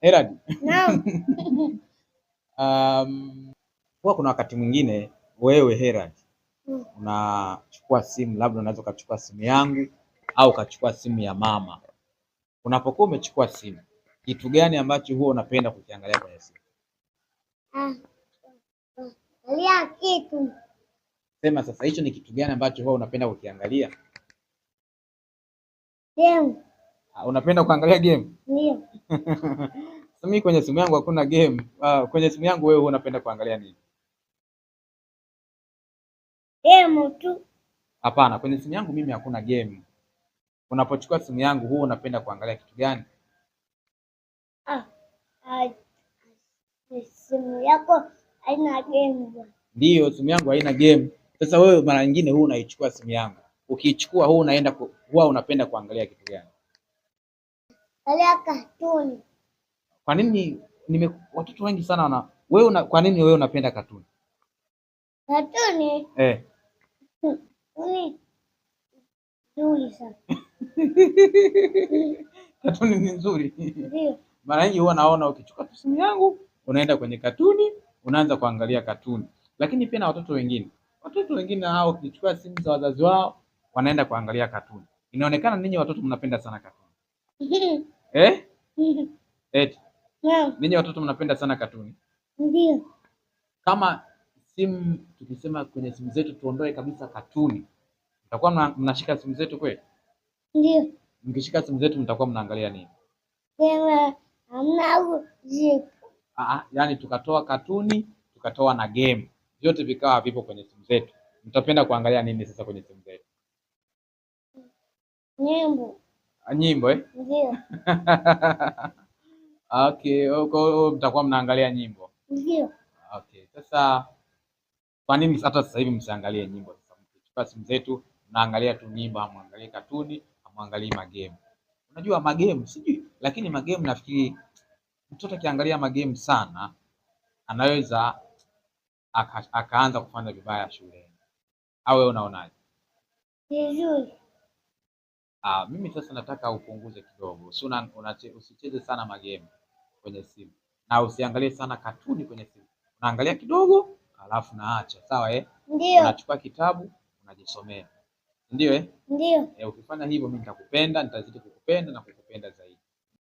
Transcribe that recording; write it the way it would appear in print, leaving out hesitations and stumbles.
Herald. Naam. Huwa kuna wakati mwingine wewe Herald unachukua simu, labda unaweza ukachukua simu yangu au ukachukua simu ya mama. Unapokuwa umechukua simu, kitu gani ambacho huwa unapenda kukiangalia kwenye simu? Angalia kitu. Sema sasa, hicho ni kitu gani ambacho huwa unapenda kukiangalia? Game. Ah, unapenda kuangalia game? Ndio. Sasa mimi kwenye simu yangu hakuna game. Kwenye simu yangu wewe huwa unapenda kuangalia nini? Game tu. Hapana, kwenye simu yangu mimi hakuna game. Unapochukua simu yangu huwa unapenda kuangalia kitu gani? Ah, ah, simu yako haina game bwana. Ndiyo, simu yangu haina game. Sasa wewe mara nyingine huwa unaichukua simu yangu. Ukiichukua huwa unaenda huwa unapenda kuangalia kitu gani? Angalia katuni. Kwa nini watoto wengi sana wana wewe una, kwa nini wewe unapenda katuni? Katuni? Eh. Katuni nzuri sana. Katuni ni nzuri. Ndio. Mara nyingi huwa naona ukichukua tu simu yangu unaenda kwenye katuni, unaanza kuangalia katuni. Lakini pia na watoto wengine. Watoto wengine hao ukichukua simu za wazazi wao wanaenda kuangalia katuni. Inaonekana ninyi watoto mnapenda sana katuni. Eh? Eti. Naam. Ninyi watoto mnapenda sana katuni. Ndio. Kama simu tukisema kwenye simu zetu tuondoe kabisa katuni, mtakuwa mnashika simu zetu kweli? Ndio. Mkishika simu zetu mtakuwa mnaangalia nini? Sema hamna jibu. Yani tukatoa katuni, tukatoa na game, vyote vikawa vipo kwenye simu zetu. Mtapenda kuangalia nini sasa kwenye simu zetu? Nyimbo. Nyimbo, eh? Ndio. Okay, huko mtakuwa mnaangalia nyimbo. Ndio. Okay. Sasa kwa nini hata sasa hivi msiangalie nyimbo? Sasa mkichukua simu zetu mnaangalia tu nyimbo, hamwangalii katuni, hamwangalii magame. Unajua magame sijui, lakini magame nafikiri mtoto akiangalia magame sana anaweza akaanza kufanya vibaya shuleni. Au wewe unaonaje? Vizuri. Mimi sasa nataka upunguze kidogo. Usicheze sana magame kwenye simu. Na usiangalie sana katuni kwenye simu. Unaangalia kidogo alafu naacha. Sawa, eh? Ndio. Unachukua kitabu unajisomea. Ndio, eh? Ndio. Ukifanya hivyo mimi nitakupenda, nitazidi kukupenda na kukupenda zaidi.